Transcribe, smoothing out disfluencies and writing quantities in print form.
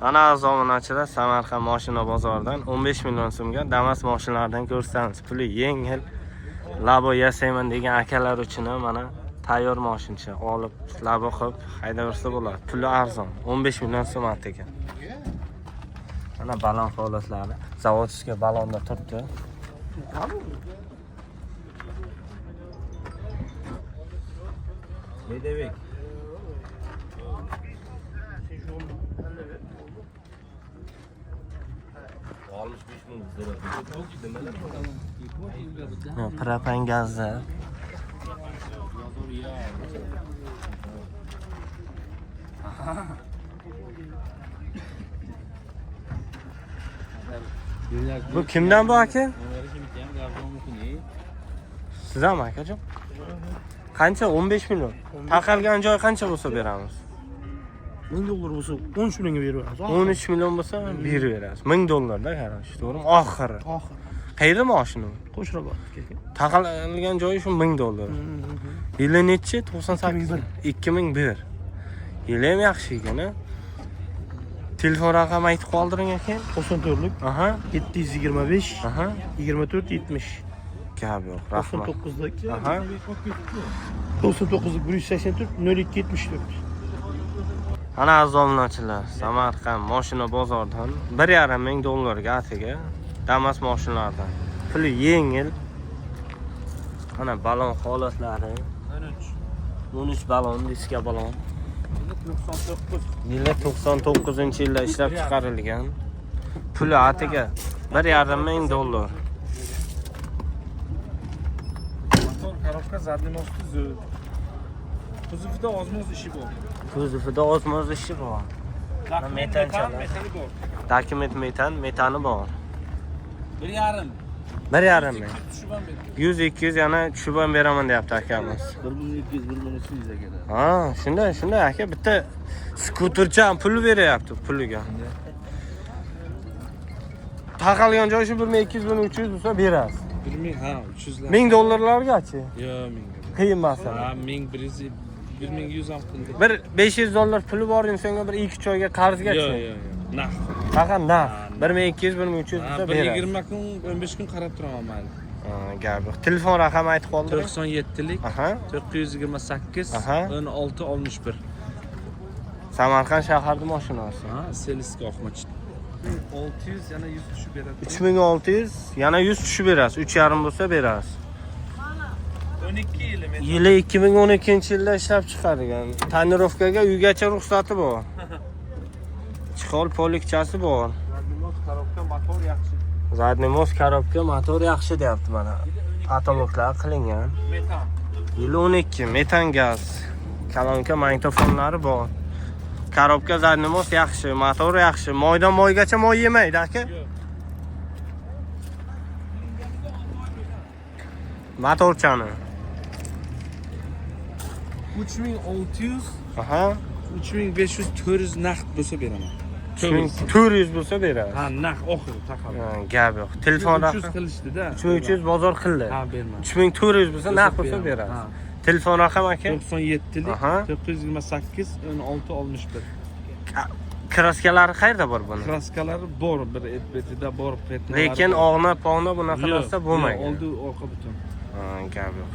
Ana aziz obunachilar, Samarqand mashina bozoridan 15 million so'mga Damas mashinalardan ko'rsatamiz. Puli yengil, labo yasayman degan akalar uchun ham mana tayyor mashincha olib, labo qilib haydaversa bo'ladi. Puli arzon, 15 million so'm atiga. Mana balon holatlari. Zavodskiy balonda turibdi. Ne demek? Propan gazda. Bu kimdan bu aka? Sizami akajon? Qancha? 15 million. Taqalgan joy qancha bo'lsa beramiz? 1000 dollar bo'lsa 13 millionga beraveramiz. 13 million bo'lsa berib berasiz. 1000 dollarda, qarang, to'g'rimi? Oxiri. Oxiri. Qayerda mashina? Qo'shrabot aka. Taqalgan joyi shu 1000 dollar. Yili nechi? 98. 2001. Yili ham yaxshi ekan, a? Telefon raqami aytib qoldiring aka. 94lik Aha, 725 aha. 24 70. Gap yo'q, rahmat. 99lik Aha. 99lik 184 02 74. Ana aziz obunachilar, Samarqand mashina bozoridan 1,5 ming dollarga atiga Damas mashinalardan. Puli yengil. Ana balon holatlari. 13 balon, diska balon. Yili 99-yilda ishlab chiqarilgan. Puli atiga 1,5 ming dollar. Motor, korobka, zadniy mostu zo'r. Kuzovida ozmoz ishi bor. Kuzovida ozmoz ishi bor. Dokument metanchalar. metan, metani bor. Dokument metan, metani bor. 1,5. 1,5 ming. Tushib ham berdi. 100-200 yana tushib ham beraman deyapti akamiz. 1200 1300 aka. Ha, shunday, shunday aka bitta skutercha ham pul beryapti puliga. Taqalgan joyi shu 1200 1300 bo'lsa berasiz. 1000 ha, 300 lar. 1000 dollarlargachi? Yo, 1000. Qiyin masala. Ha, 1100 1100 ham qildi. Bir 500 dollar puli bor insonga bir 2-3 oyga qarzgachi. Yo, yo, yo. Naqd. Faqat naqd. 1200 1300 Ha, bo'lsa bir berasiz. 20 kun, 15 kun qarab turaman mayli. Ha, gap yo'q. Telefon raqami aytib qoldiring. 97lik Aha. 928 Aha. 16 61. Samarqand shaharda mashinasi. Ha, Seliska oqmach. 600 yana 100 tushib beradi. 3600 yana 100 tushib berasiz. 3,5 bo'lsa berasiz. 12 yili men. Yili 2012-yilda ishlab chiqarilgan. Tonirovkaga uygacha ruxsati bor. Chixol polikchasi bor. Korobka, motor yaxshi. Zadniy most, korobka, motor yaxshi deyapti mana. Patologlar qilingan. Metan. Yili 12, metan gaz. Kolonka magnitofonlari bor. Korobka, zadniy most yaxshi, motor yaxshi. Moydan moygacha moy yemaydi aka. Motorchani. 3600 Aha. 3500 400 naqd bo'lsa beraman. 3400 bo'lsa berasiz. Ha, naqd oxiri taqal. Ha, gap yo'q. Telefon 300 raqami qilishdi-da. 3300 bozor qildi. Ha, berman. 3400 bo'lsa naqd bo'lsa berasiz. Ha. Telefon raqami aka? 97lik Aha. 928 16 61. Kraskalari qayerda bor buni? Kraskalari bor, bir et betida bor, petnalari Lekin bor. og'na, pog'na bunaqa Yo'q, narsa bo'lmagan. yo'q, Oldi orqa butun. Ha, gap yo'q.